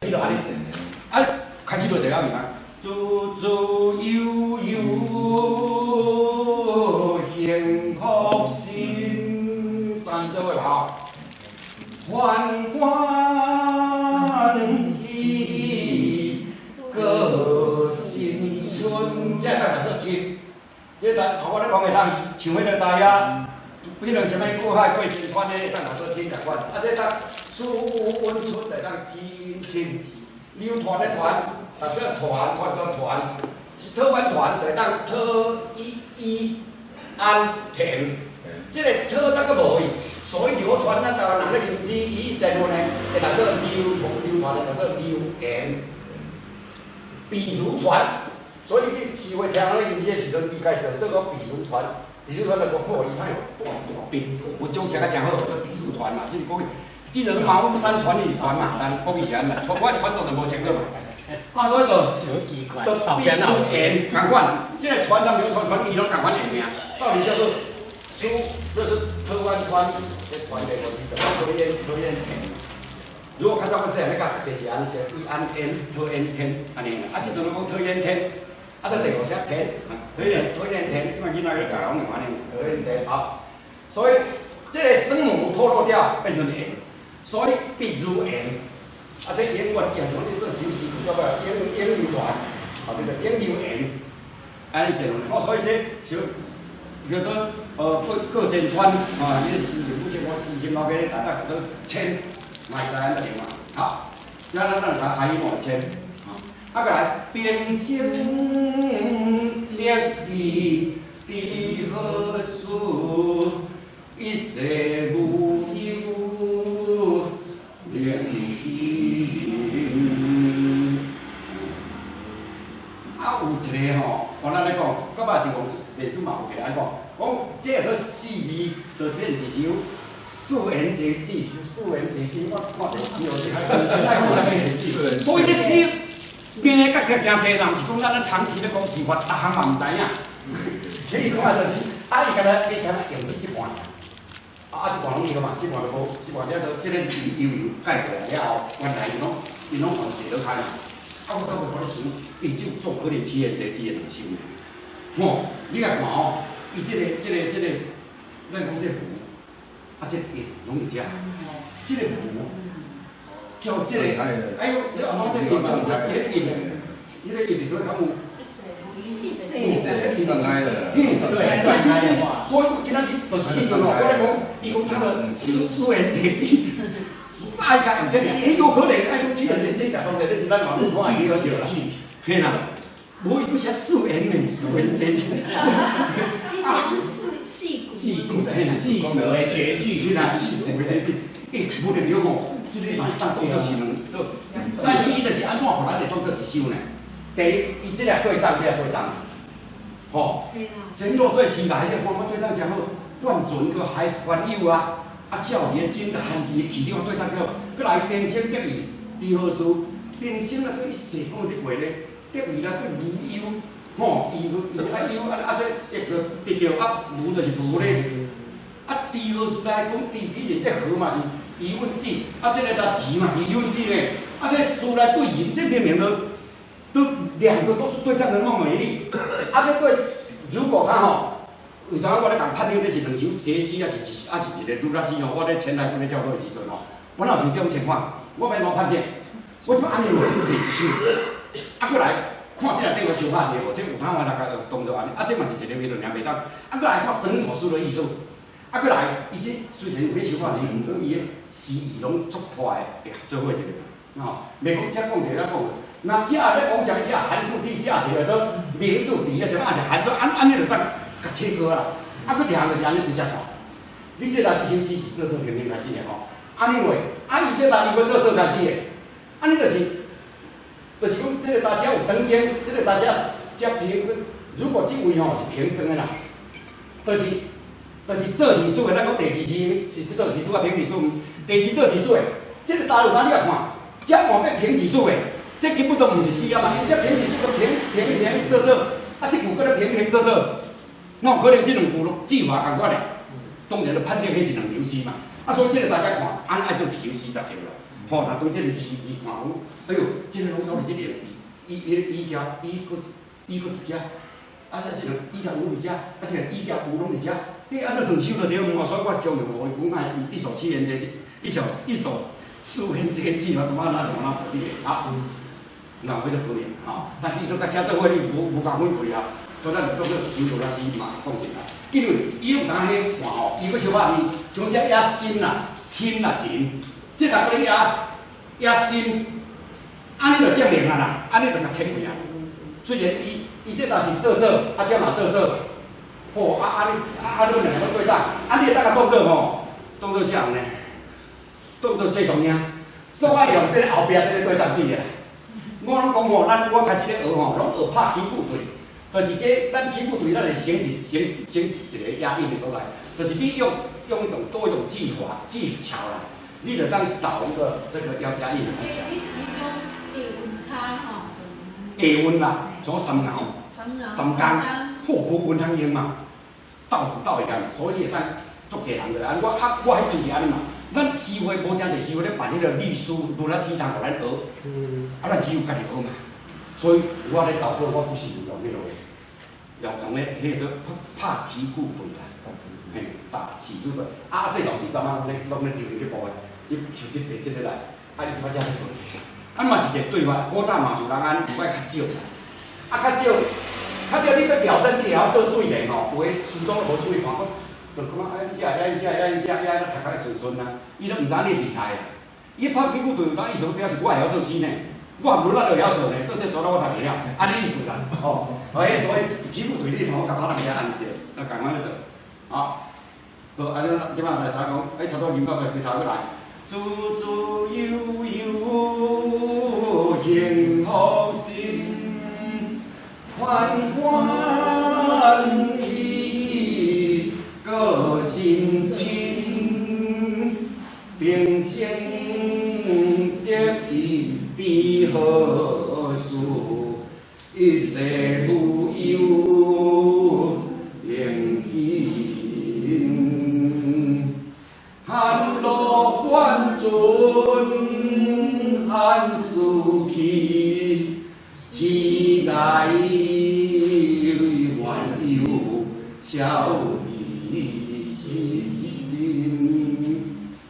始就按呢，啊，開始就就按呢嘛，自自悠悠幸福心，三做伙吼，歡歡喜過新春，這個當做親，這個當我咧講會當像彼個大亞，彼個啥物過海過金川的，當做親共款，啊，這當出溫春就當親親，流傳的傳，啊，這團團做團，是特灣團就當特一一安田，這個特則閣無去，所以流傳咱台灣人咧吟詩，伊成分呢，會當做流傳流傳的叫做流言，比如傳，所以你詞彙聽咧吟詩的時陣，伊家做做個比如傳，比如傳就講好，伊太有大大兵，文章寫甲誠好，叫比如傳嘛，這是國語。這就是馬武山傳的傳嘛，但國語是按呢，傳我傳統就無清楚嘛。啊，所以就就比如言仝款，這個傳上流傳傳，伊攏仝款的名，到底叫做出，這是台灣川的傳的問題，就講桃園桃園田。如果較早我細漢咧教學這是按呢寫，一安天桃園天按呢，啊，這陣攏講桃園天，啊，這第五聲天，桃園桃園天，這擺囡仔咧教攏用按呢，桃園天好，所以這個聲母脫落掉變成言。所以比如言，啊，這英文伊也是講你做首詩，叫做英英流傳，啊，對對，英流言，按呢寫落，哦，所以這就叫做過過前川，啊，你個新政府我以前老爸咧台北叫做千，嘛會使按呢嘛，好，咱咱咱來開一千，啊，過來平生得意知何事，一世無憂。連天。啊，有一個吼，我咱咧講，到尾佇講歷史嘛有一個按講，講這個做四字，就變一首四言絕句，四言絕詩。我看著對，所以這詩編的角色誠濟人，是講咱咧長期咧講詩法，逐項嘛毋知影。所以看就是，啊，伊敢若伊敢若用這一半爾。啊，這半攏對嘛，這半就無，這半這都這個字悠悠改過來了後，原來伊攏伊攏全寫落開嘛。啊，我到尾我咧想，伊只有做可能七言絕句的兩首呢。吼，你來看吼，伊這個這個這個，咱講這個符，啊，這個印攏佇遮，這個符叫這個，哎呦，這個按怎這個印嘛是這個印，彼個印佇佗敢有？斷開了，嗯，對，對，所以今仔日就是彼陣吼，我咧講，伊講他的四四言絕句，啊，伊共用這爾，欸，有可能愛講七言絕句，當然這是咱網路看會曉啦，嘿啦，無伊閣寫四言呢，四言絕句，你是講四四句？四句，嘿，四句的絕句，是啦，四句的絕句，欸，無著著吼，這個嘛當當做是兩，但是伊就是按怎，予咱會當做一首呢？第一，伊這個對仗，這個對仗，吼，前路對起來，彼個看我對仗誠好，亂船閣海環遊啊，啊，少年真漢字起了對仗好，閣來平生得意，知何事？平生啊，對一世講的話咧，得意啦，對無憂，吼，伊伊啊憂啊啊這得著得著啊無就是無咧，啊知何事來講？知其實這何嘛是疑問句，啊這個搭字嘛是疑問句咧，啊這事來對人，這明明都。都兩個都是對仗的那麼美麗，啊，這對，如果他吼，有當我咧共判定這是兩首絕句，抑是一，抑是一個女仔詩吼，我咧前台上咧教課的時陣吼，我哪有像這種情況，我欲按怎判定？我這按呢落就是一首，啊，閣來看這內底有相拍者無？這有通我大概就當做按呢，啊，這嘛是一個評論爾袂當，啊，閣來看整首詩的意思，啊，閣來，伊這雖然有彼相拍者，毋過伊的詩意攏足快的，做伙一個，吼，袂講這講著遐講。若這咧講啥物？這函數句，這一個做名數詞啊，啥物啊是函數，按按呢就當共切割啦。啊，閣一項就是按呢直接看。你這來這首詩是做做平平開始的吼，按呢落，啊伊這來又閣做做開始的，按呢就是，就是講這個大家有長間，這個大家接平聲。如果這位吼是平聲的啦，就是就是做字數的，咱講第二字是做字數啊，平字數，第二做字數的，這個大陸咱你來看，這換變平字數的。這根本都毋是詩啊嘛！因這平字數閣平平平仄仄，啊，這句閣咧平平仄仄，哪有可能這兩句攏句法仝款的？當然就判定彼是兩首詩嘛。啊，所以這個大家看，按愛做一首詩才對啦。吼，若對這个字字看講，哎喲，這个攏總佇這個伊伊伊伊夾伊閣伊閣佇遮，啊啊，這個伊夾有佇遮，啊這個伊夾有攏佇遮，你按呢兩首就對，所以我強調予伊講，啊，一首七言絕句，一首一首四言絕句嘛，感覺哪像哪道理的啊？那有彼個可能吼，但是伊都佮寫做伙，你無無共分開啊。所以咱就當做一首落來詩嘛，講一下。因為伊有當彼看吼，伊閣小可像這押心啦、深啦、情，這若閣咧押押心，按呢就證明啊啦，按呢就共切開啊。雖然伊伊這若是做做，啊這嘛做做，吼啊按呢啊啊，恁兩个攏對仗，啊你會當共當做吼，當做啥人呢？當做謝長英，所以我用這个後壁這个對仗字啦。我攏講吼，咱我開始咧學吼，攏學拍起句對，就是這咱起句對，咱會省一省省一個押韻的所在，就是你用用一種多一種技法技巧啦，你就當少一個這個要押韻的技巧。你是彼種下韻卡吼？下韻啦，像三熬、三工，好無韻通用嘛，鬥鬥會共，所以你會當足濟人落來。我啊，我彼陣是按呢嘛。咱詩會無誠濟詩會咧辦彼個律師、律師通予咱學，啊，咱只有家己學嘛。所以我咧投稿，我不是用彼落，用用咧彼個做拍起句對啦，嘿，拍起句對。啊，細同志昨仔攏咧攏咧流行這部的，你像這個這個來，啊，伊就遮咧對。啊，嘛是一個對法，古早嘛是有人按呢，不過較少啦。啊，較少，較少你欲表證，你會曉做對聯吼，有的書中無注意看，講就感覺哎，這這這這這這讀較順順啊，伊攏毋知影你厲害啦。伊拍起句對有當意思表示我會曉做詩呢，我無咱就會曉做呢，做這做了我讀會曉，按呢意思啦，吼。哎，所以起句對你吼，共拍人遐按呢對，啊，共款咧做，好。好，啊，這擺來頭講，哎，頭拄音樂開頭閣來，滋滋悠悠幸福心，歡歡喜過心情，平生得意比何事？一世無憂寧心，寒露還准寒暑去，乞丐還有小子真。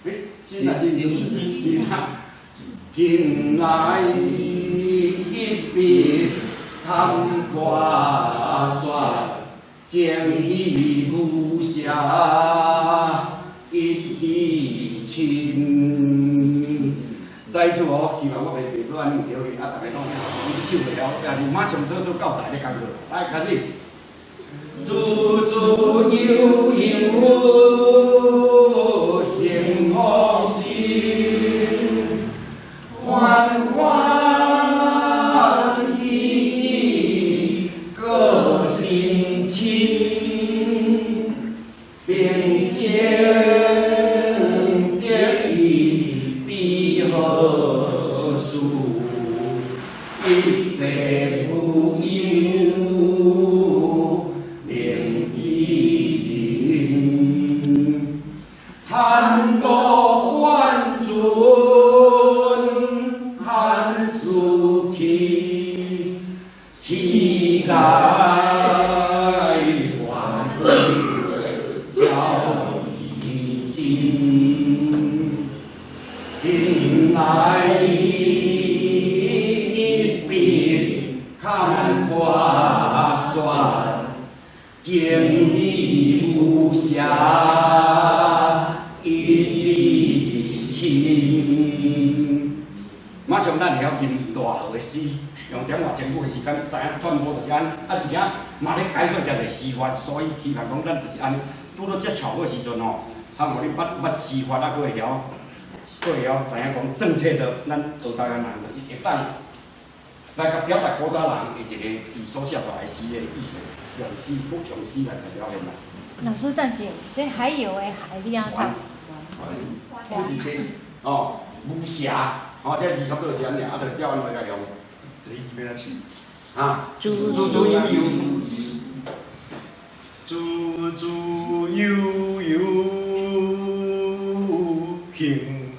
欸，真啊真真真啊！近來一筆堪看雪，情意無瑕一厘清。在此哦，希望我袂袂閣按呢著去，啊，逐家攏手會曉，家己馬上做做教材咧工作。來，開始。滋滋悠悠幸福心，歡歡喜過心情，平生得意比何事？一世無憂寧人。寒露還准寒暑去，乞丐還有小真。近來一筆堪看雪，情意無瑕一厘清。馬上咱會曉吟大號的詩，用點外千久的時間，知影傳播就是按呢，啊，而且嘛咧解說誠濟詩法，所以希望講咱就是按呢，拄到這巧好時陣吼，啊，予你捌捌詩法，啊，閣會曉，閣會曉知影講正確的，咱學台灣人就是會當來共表達古早人的一個伊所寫出來詩的意思，用詩用詩來表現啦。老師等下，這還有的海你按讀？還，哦，無瑕，哦，這字差不多是按呢，啊，就照按呢來用。你欲按怎唱？啊，滋滋滋悠悠，滋滋悠悠幸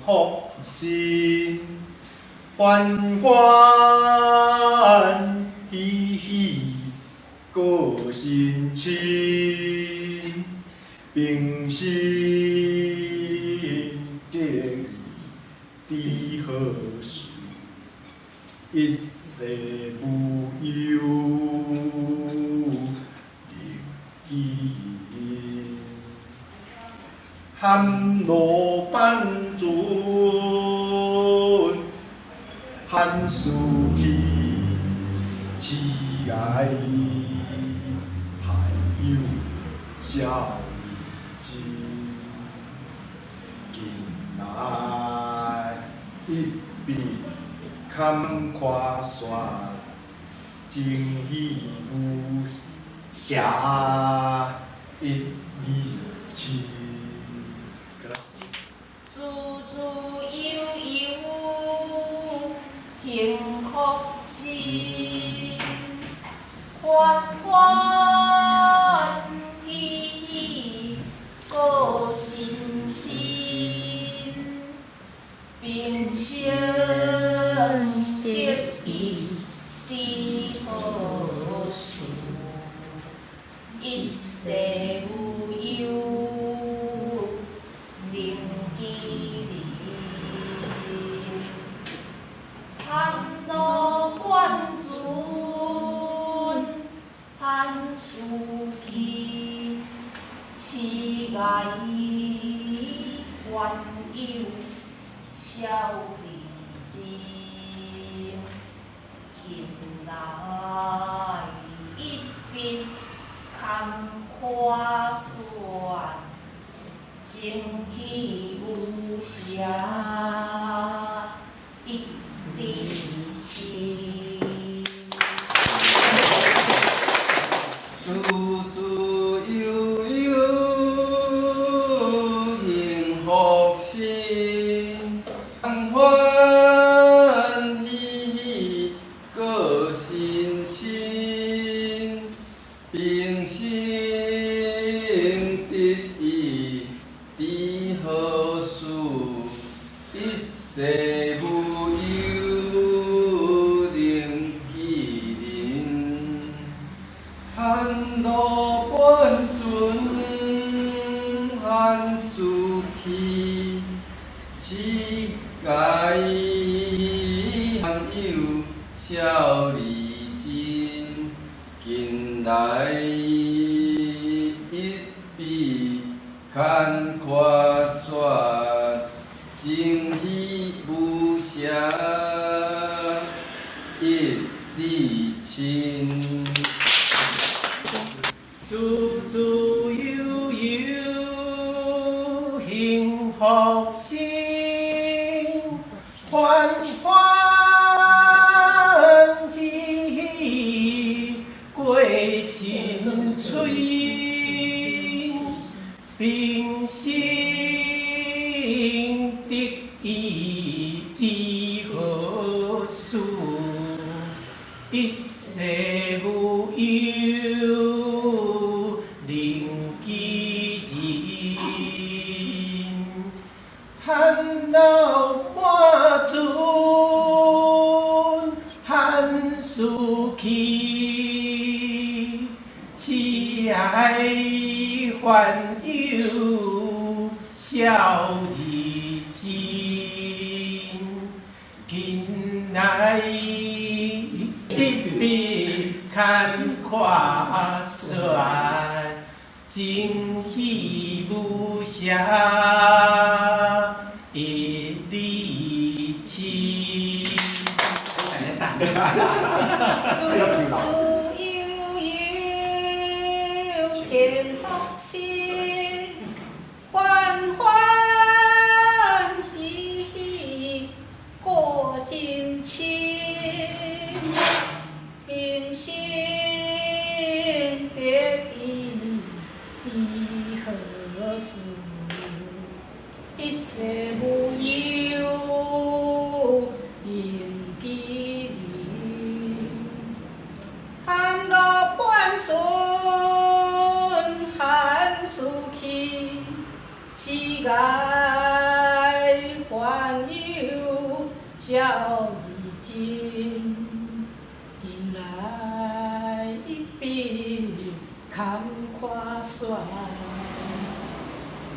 福心，欢欢喜喜过新春，平生得意知好事，一世无忧能记人。含露半船，寒暑去，痴爱还有笑真。近来一笔坎坷线，情喜无暇一字亲。滋滋悠悠幸福心，欢欢喜喜过新春，平生得意知好事，一世无忧能记人。寒露半船，寒暑去，痴爱还有笑厘真。近来一笔坎坷线，情喜无暇一字亲。滋滋悠悠幸福心，欢欢喜喜过新春，平生得意知好事，一世无忧能记人。寒露半船寒暑去，痴爱还有笑厘真。近来一笔坎坷线，情喜无暇一字亲。滋滋悠悠幸福心，欢欢喜喜过新春，平生得意知好事，一世无忧能记人。寒露半船寒暑去，痴爱还有笑厘真。近来一笔坎坷线，情喜无暇一字亲。滋滋悠悠幸福心，欢欢喜喜过新春，平生得意知好事，一世无忧能记人。寒露半船寒暑去，痴爱真，近來一筆坎坷雪，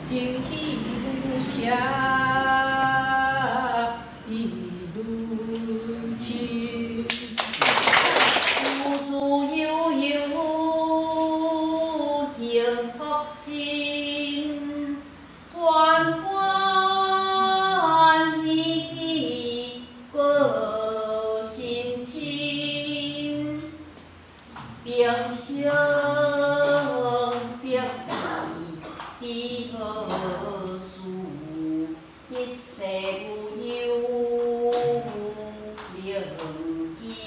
情喜無赦意愈深。自自悠悠幸福心，歡歡喜喜過心情，平生得意知何事，一世無憂能記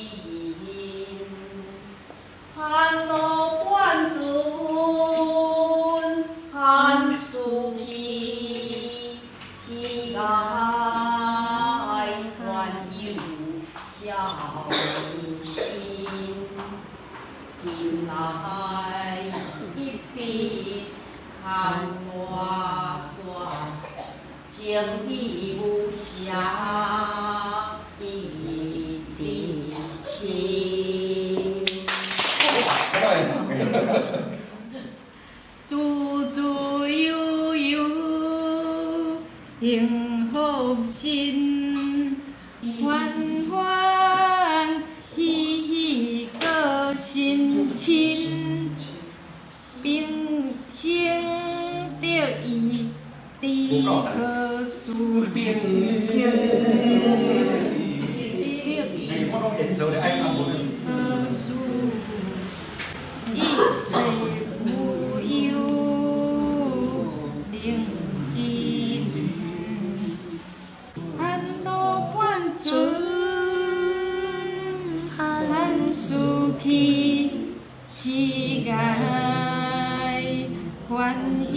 人。寒露半船寒暑去，慈愛歡友笑真。近來一筆坎坷雪，情意無赦意至深。自自悠悠幸福心，歡歡喜喜過心親，平生得意知何事？平生得意我攏演奏咧愛按無。何事？一世無憂能記人，寒露半船寒暑去，慈愛歡友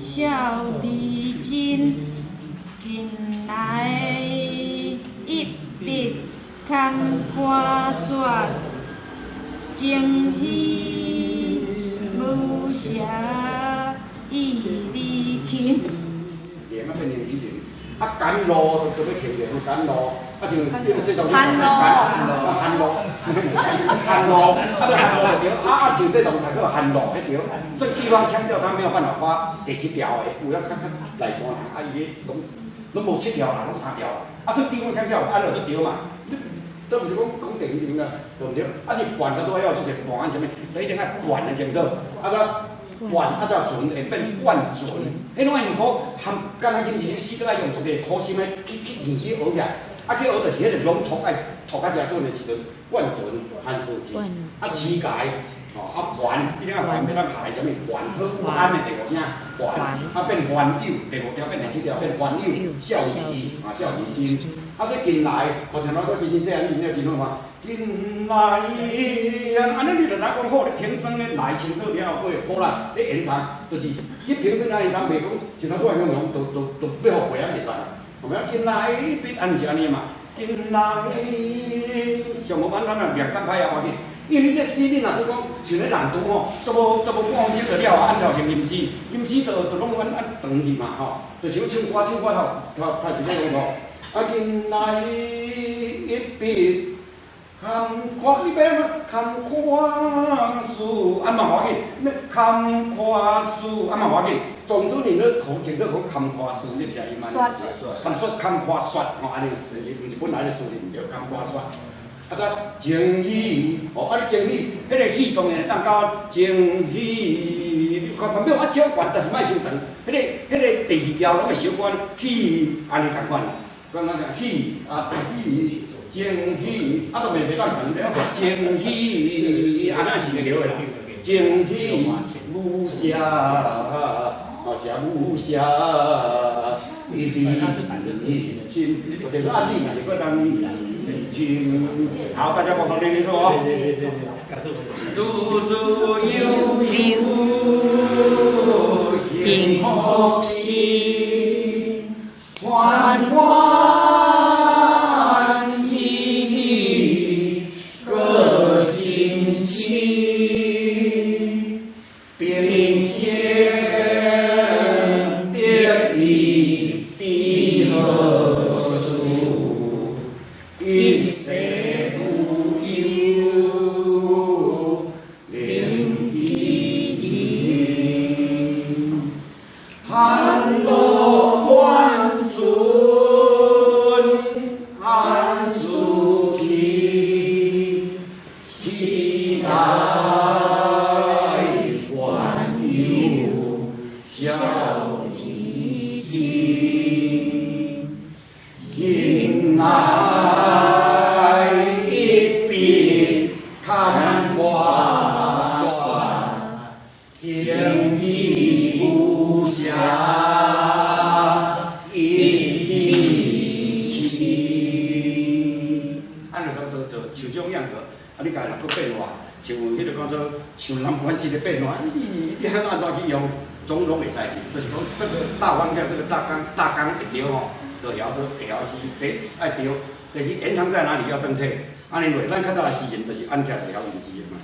笑至真。近來一筆坎坷雪，情喜無赦意離深。連啊變成以前，啊甘露就欲停著，甘露，啊像那個洗澡寒露寒露，寒露，啊寒露對，啊啊像這種才叫寒露，彼對，所以地方腔調他沒有辦法發第七調的，有影較較內山人，啊伊彼攏攏無七調啦，攏三調，啊所以地方腔調按落就對嘛。都毋是講講地方啦，對毋對？啊是管較多要就是盤啥物，你一定愛管得清楚，啊才管啊才船會變慣船，彼攏愛用苦含，敢若今日死都愛用足濟苦心的去去硬去學起來，啊去學就是彼個攏托愛托較誠準的時陣，慣船含出去，啊乞丐，吼啊還，一定愛還，袂當害啥物還好安的第五聲還，啊變還友，第五條變第七條變還友，孝義啊孝義真。啊，這近來，好像我閣真真這樣，你了真好嘛。近來，按呢你就知影講好，你平生咧來清楚了後，過好啦。你延長，就是你平生來延長，袂講，像咱我形容，都都都欲予過啊，袂使啦。有無？近來必按是按呢嘛。近來，上無簡單啊，兩三拍也無要緊。因為你這詩你若做講，像咧朗讀吼，都無都無半鐘就了啊，按照成吟詩，吟詩就就攏按按長去嘛吼，就像唱歌唱歌頭頭頭一個講吼。啊，近來一筆坎坷，你欲按怎坎坷事，按嘛無要緊，咩坎坷事，按嘛無要緊。總之你咧講清楚講坎坷事，你聽伊嘛？坎說坎坷雪，吼，按呢，毋是本來的事，毋對，坎坷雪。啊，再情喜，哦，啊你情喜，彼個喜當然會當到情喜，你看沒有啊小懸，但是莫傷長。彼個彼個第二條攏會小懸喜，按呢仝款。剛剛講喜啊喜，情喜，啊都袂袂當長，情喜，按呢是會對的啦。情喜無赦，哦是無赦，一滴心，我這個案例是過當情。好，大家共同練練說哦。自自悠悠幸福心，歡歡喜喜過心情，平生得意知何事？一世世無憂能記人，安樂萬尊安舒氣，期待萬有孝義真，引來一筆看花雪，情義無瑕一厘清。按就差不多就像這種樣子，啊，你家若閣變化，像彼个講做像南關式的變化，你按怎去用，總攏會使去。就是講這個大方向，這個大綱大綱會對吼，就曉做會曉是第一愛對，第二延長在哪裡要正確。按呢落，咱較早的詩人就是按起來就曉用詩的嘛。